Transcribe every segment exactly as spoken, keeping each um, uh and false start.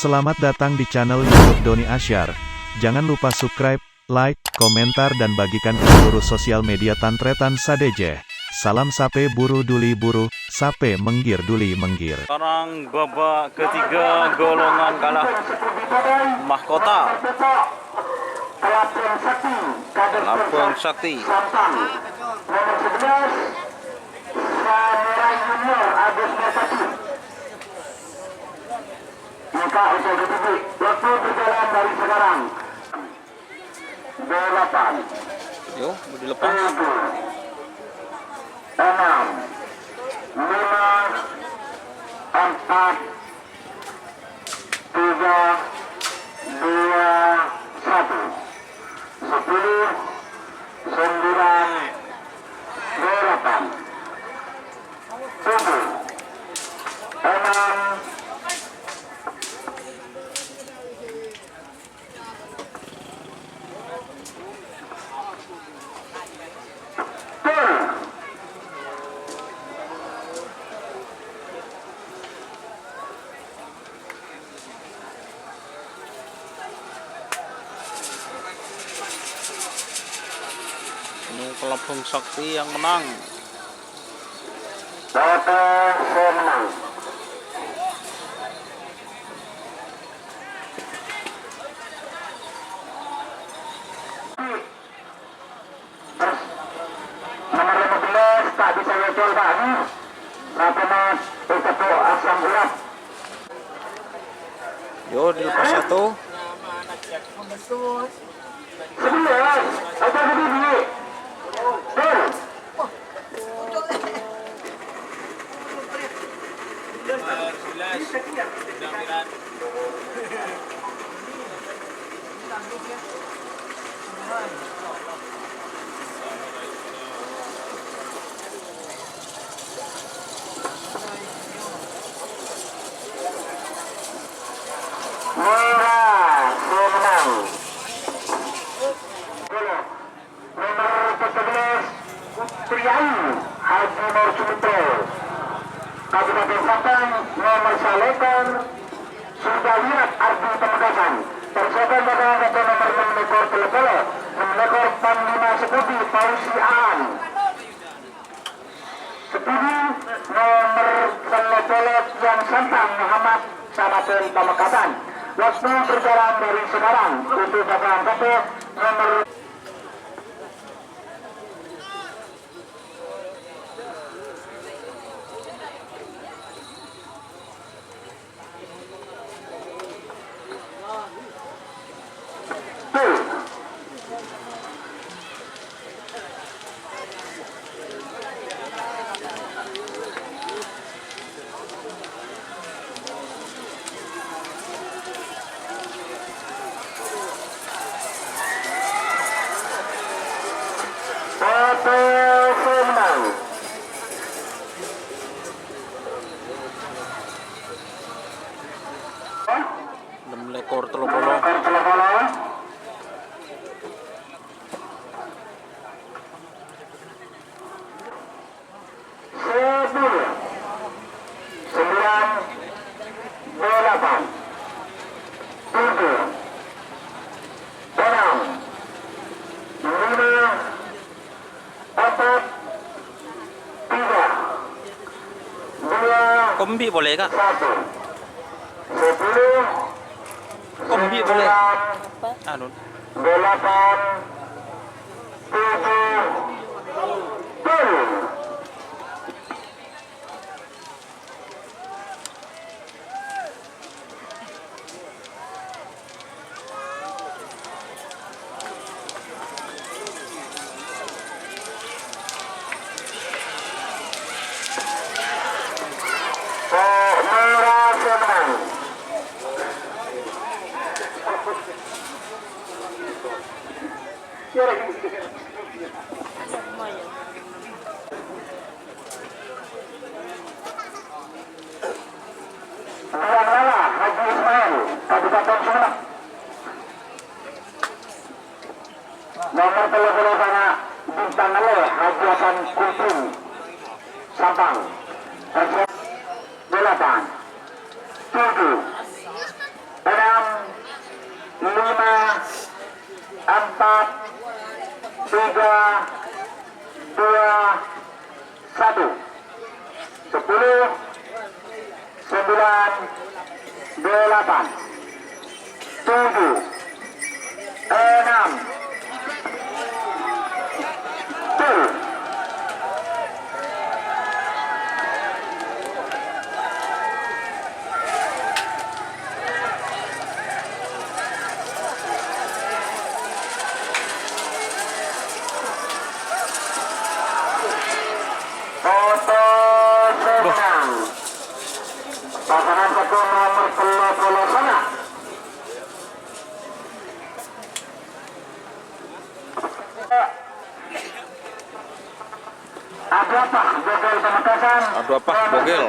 Selamat datang di channel YouTube Doni Asyar. Jangan lupa subscribe, like, komentar, dan bagikan ke seluruh sosial media tan-tarètan sadhâjâ. Salam sapè buru duli buru, sapè mèngghir duli mèngghir. Sekarang babak ketiga, golongan kalah mahkota. Lampung Sakti. Nomor sebelas, Samurai Junior Agus Merpati. Maka usai ketujuh, waktu berjalan dari sekarang. Delapan. Yo, udah dilepas. Tujuh. Enam. Lima. Empat. Tiga. Dua. Satu. Sepuluh. Sembilan. Delapan. Tujuh. Enam. Ini Kelabang Sakti yang menang. Bapa Senang. Nomor lima belas tak bisa nyocol, Pak Haji. Rapenas tertepuk asam urat. Yo, dilepas satu. Sebelas, aja gede dulu. Gol. Mora Semenang. Nomor empat belas, Putri Ayu Haji Nur Sumitra. Kabupaten Sampang, nomor salèkor, Sudawirat Ardi Pamekasan. Persiapan bakal nomor enam lekor tello polo, enam lekor Panglima Sepudi Fauzi Aan. Sepudi nomor tello polo Tiang Sampang Muhammad Samadin Pamekasan. Waktu berjalan dari sekarang untuk bakal nomor Foto Senang. Enam lekor tello polo. Lekor tello polo. Sepuluh, sembilan, delapan, tujuh, enam, lima, empat, tiga, dua, Kombi boleh, Kak? Satu. Sepuluh, Kombi boleh. Sembilan, Anu. Delapan, tujuh, gol. Kok Mora Semenang. Tuan Lala Haji Ismail, Kabupaten Sumenep. Nomor tello polo Bintang Ngalè Haji Hasan Gunting, Sampang. Delapan, tujuh, Enam, lima, empat, tiga, dua, satu. Sepuluh, sembilan, delapan, tujuh, enam, tujuh. Foto sè mennang. Pasangan sèttong nomer tello polo sanga. Adu apa, Bogel Pamekasan? Adu apa, Bogel?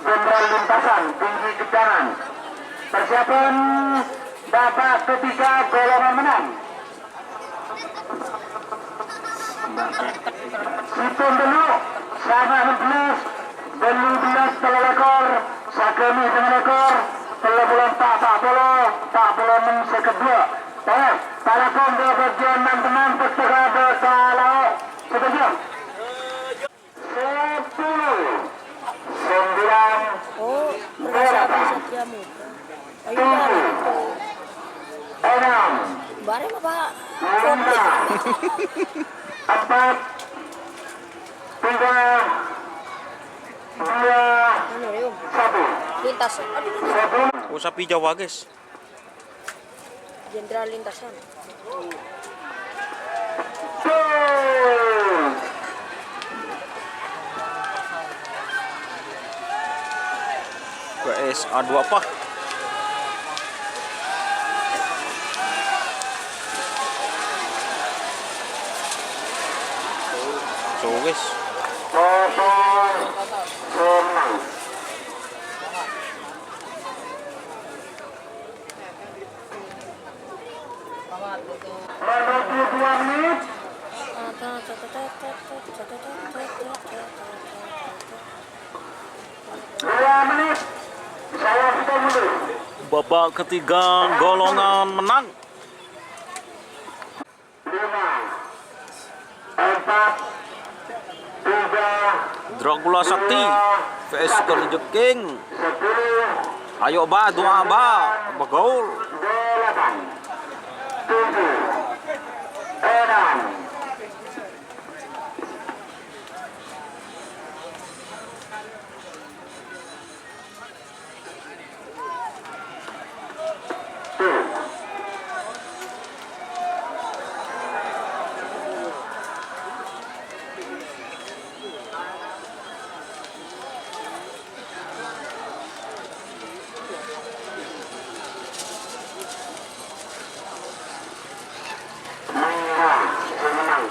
Jenderal Lintasan, Tinggi Kejaran. Persiapan babak ketiga, golongan menang. Sèttong tello, sanga ennem belas, tello belas, tello lèkor, sagâmè sanga lèkor, tello polo empa', pa' polo, pa' polo ennem, sèket dua. Tengah, palakon dua bagian enam teman, pesta kado, kalau setuju. Sepuluh, sembilan, Oh, Profesor delapan, Satria Muda. Ayo, tujuh, bareng. Enam, Bareng apa? Lima, empat, tiga, dua, Anu, Rio. Satu. Lintas. Aduh, aduh, aduh. Sepuluh. Oh, sapi Jawa, guys. Jenderal Lintasan. Tuh. P S A dua apa? So, guys. Potong. Senang. Menuju dua menit. Dua menit. Saya sudah mundur. Babak ketiga, golongan menang. Lima, empat, tiga, Dracula Sakti, dua, V S satu. Kali Jeking. Sepuluh. Ayo, Ba, doa, Ba. Begaul. Delapan, tujuh, enam. Merah, sè mennang.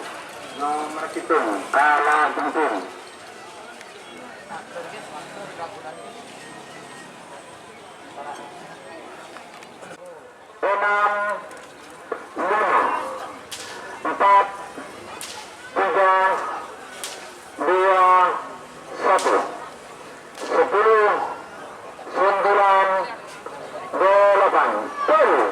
Nomer pitung, Kala Bungkung. Enam, lima, empat, tiga, dua, satu. Sepuluh, sembilan, delapan, sepuluh.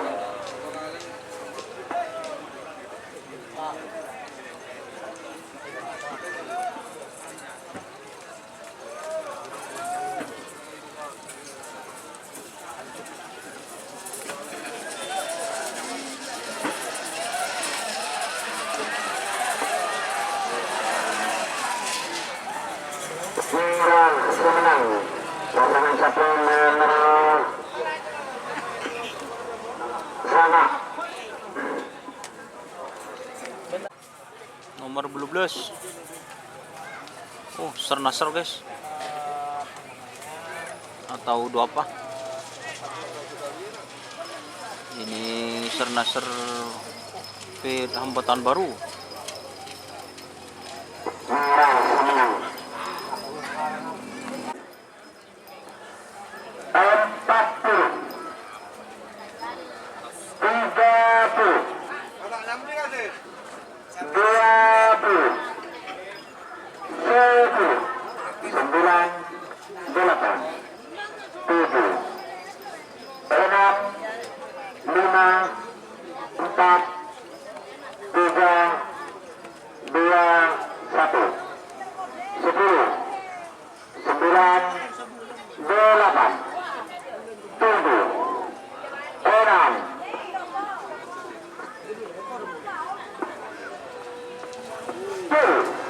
Sira sè mennang, pasangan samping nomer sanga. Nomor dua belas. Oh, Sernasr, guys. Atau dua apa? Ini Sernasr P Hambatan Baru. Empat puluh. Tiga puluh. Dua puluh. Sepuluh. Sembilan. Delapan. Tujuh. Delapan, tujuh, enam, sepuluh.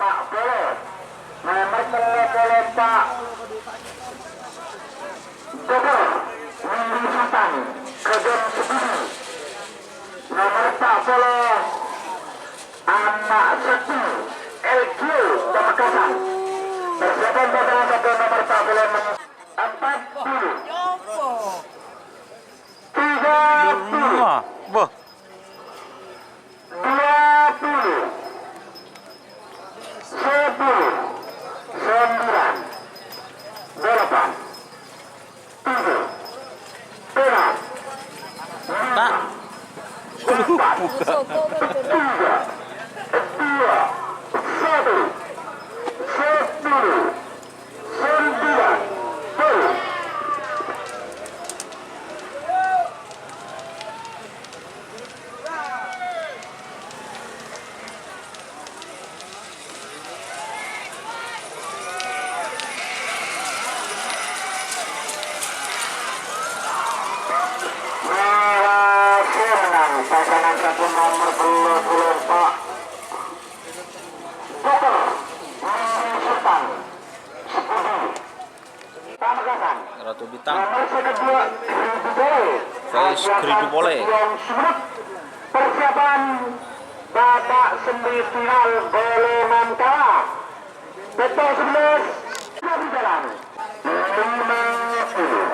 Empa' polo. Nomer tello polo empa'. Dokter Windy Sultan, Kajam Sebudi. Nomer empa' polo, Anna Sakti, L Q Pamekasan. Persiapan pasangan satu nomer empat puluh enam. Empat puluh. Tiga puluh. Wah, wah. Dua puluh. Sepuluh. Sembilan. Delapan. Tujuh. Enam. Lima. Empat. Tiga. Dua. Satu. Sepuluh. Sembilan. Sepuluh. Mara sè mennang pasangan sampun nomer tello puluh empa'. Dokter Windy Sultan, Sekudi. Pamekasan. Ratu Bintang. Nomor sè kedua, Gridupole. Face Gridupole. Persiapan babak semifinal golongan kala. Betul sebelas, sudah berjalan. Lima puluh.